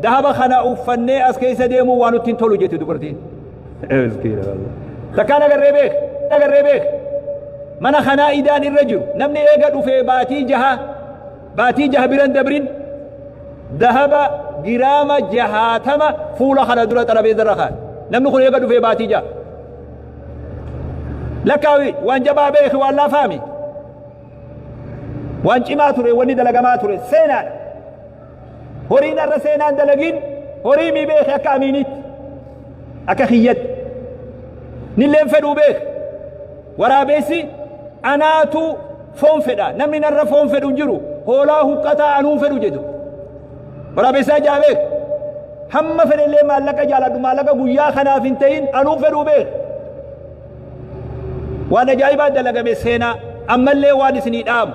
Dahaba kana uffannee as keessa deemuu waan nutti hin tolu jetti dubartiin. Takkaan agarree beek, agarree beek. Mana kanaa idaan irra jiru namni eega dhufee baatii jaha, baatii jaha biran dabrin dahaba giraama 60 fuula kana dura xarabeeza irra kaa'e. Namni kun eega dhufee baatii jaha. Lakkaawi waan jabaa beeki, waan laafaami. Waan cimaa ture, wanni dalagamaa ture seenaadha. Horiin har'a seenaan dalagin horii mii beeki, akka amiinitti, akka kiyyatti. Nilleen fedhuu beeki. Waraabessi anaatu foon fedha. Namni narra foon fedhu hin jiru. Hoolaa huqqataa anuun fedhu jedhu. Waraabessaa jaa beeki. Hamma fedhellee maallaqa jaaladhu, maallaqa guyyaa kanaaf hin ta'in anuun fedhuu beeki. Waan ajaa'ibaa dalagame seenaa, ammallee waan isinii dhaamu.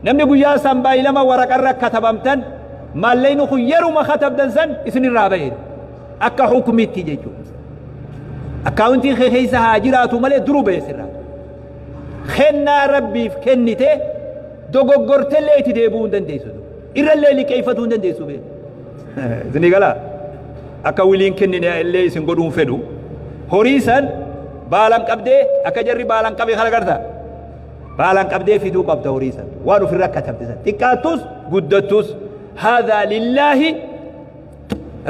Namni guyyaa san baay'ilama waraqarra katabamtan, maallaqni kun yeruma katabdan san isinirraa bahe. Akka hukumitti jechuudha. Akkaawuntii kee keessa haa jiraatu malee duruu bahe sirraa. Kennaa Rabbiif kennite dogoggortellee itti deebi'uu hin dandeessu. Irrallee liqeeffatuu hin dandeessu beeku. Isinii galaa? Akka wiliin kennine illee isin godhuun fedhu. Horii san baalan qabdee, akka jarri baalan qabe kana garta. Baalan qabdee fiduu qabda horii san. Waan ofirra katabde san. Xiqqaattus guddattus haadhaa lillaahi,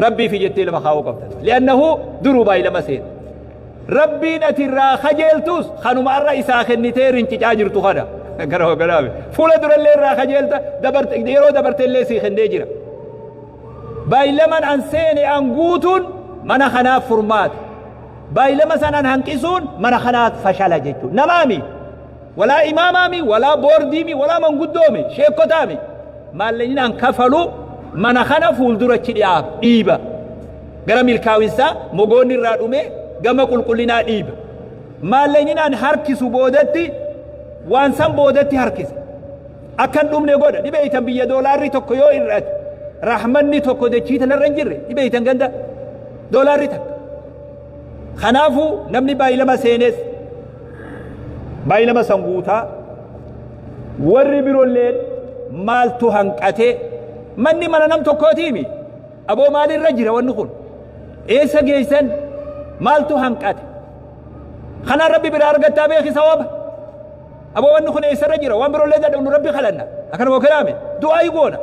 Rabbii fi jettee lafa kaa'uu qabda. Li'annahu duruu baay'ilama seena. Rabbiin ati irraa kajeeltus kanuma irra isaa kennitee rincicaa jirtu kana. Gara hooganaame. Fuula durallee irraa kajeelta, dabarte, yeroo dabarte illee sii kennee jira. Baay'ilaman an seene an guutuun mana kanaaf furmaata. Baay'ilama san an hanqisuun mana kanaaf fashala jechuudha. Namaami. Walaa imaamaami, walaa boordiimi, walaa manguddoomi, sheekkotaami. Maallaqni an kafalu mana kana fuuldurachi dhiyaaf dhiiba. Gara milkaa'insaa mogoonni irraa dhume gama qulqullinaa dhiiba. Maallaqni an harkisu boodatti waan san boodatti harkisa. Akka hin dhumne godha. Dhibeeytan biyya doolaarri tokko yoo hir'ate rahmanni tokko dachii tanarra hin jirre dhibeeytan ganda doolaarri takka. Kanaafuu namni baay'ilama seenes baay'ilama san guutaa, warri birolleen maaltu hanqate, manni mana nam tokkootiimi, aboo maalirra jira, wanni kun eessa geessan, maaltu hanqate, kanaan Rabbi biraa argattaa beeki sawaba. Aboo wanni kun eessarra jira, waan birollee dadhabnu Rabbi kadhanna, akkana moo kiraame du'aa goona,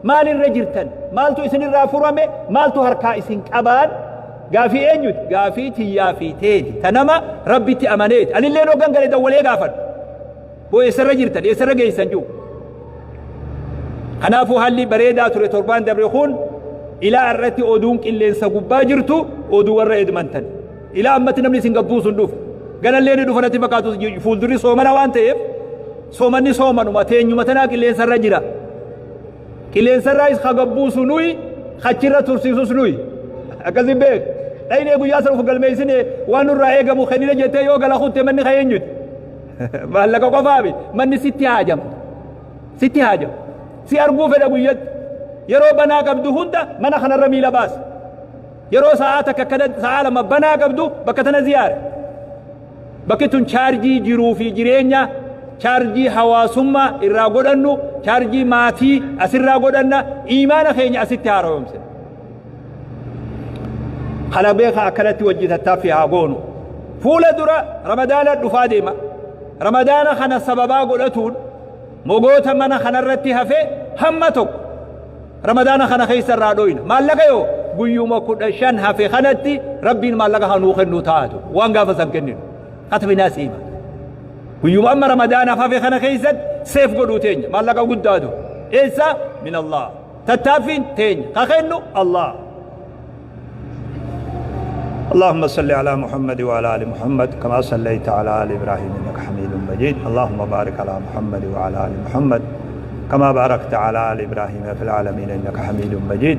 maalirra jirtan, maaltu isinirraa furame, maaltu harkaa isin qabaan. Gaafii eenyuti? Gaafii tiyyaa fi teeti, ta nama Rabbitti amaneeti. Anilleen hoggan gale dawwalee gaafadhu, boo eessarra jirtan, eessarra geessan jiru. Kanaafuu haalli bareedaa ture torbaan dabre kun. Ilaa irratti oduun qilleensa gubbaa jirtu oduu warra Edmonton. Ilaa ammatti namni isin gabbuusu hin dhufu. Ganallee ni dhufa natti fakkaatu, fuuldurri soomana waan ta'eef, soomanni soomanuma teenyuma tanaa qilleensarra jira. Qilleensarraayis ka gabbuusu nuyi, kachirra tursiisus nuyi. Akkasin beek. Dhaynee guyyaa sana of galmeessine, waan nurraa eegamu kennine jettee yoo gala kutte, manni ka eenyuti? Maallaqa qofaafi manni sitti haajama. Sitti haajama. Si arguu fedha guyyatti. Yeroo banaa qabdu hunda mana kanarra miila baasa. Yeroo sa'aa takka akkana, sa'aa lama banaa qabdu bakka tana ziyaara. Bakki tun chaarjii jiruu fi jireenya, chaarjii hawaasummaa irraa godhannu, chaarjii maatii asirraa godhanna, iimaana keenya asitti haaromsina. Kana beeka, akkanatti wajji tattaaffii haa goonu. Fuula dura Ramadaana dhufaa deema. Ramadaana kana sababaa godhatuun mogoota mana kanarratti hafe hamma tokko Ramadaana kana keessa irraa dhoyna. Maallaqa yoo guyyuma 15 hafe kanatti Rabbiin maallaqa hanuu kennuu taatu waan gaafa san kenninu. Katbinaa siima. Guyyuma amma Ramadaanaaf hafe kana keessatti seef godhuu teenya maallaqa guddaatu. Eessa? Min Allah. Tattaaffiin teenya. Ka kennu Allah. اللهم صل على محمد وعلى ال محمد كما صليت على ال ابراهيم انك حميد مجيد. اللهم بارك على محمد وعلى ال محمد كما باركت على ال ابراهيم في العالمين انك حميد مجيد.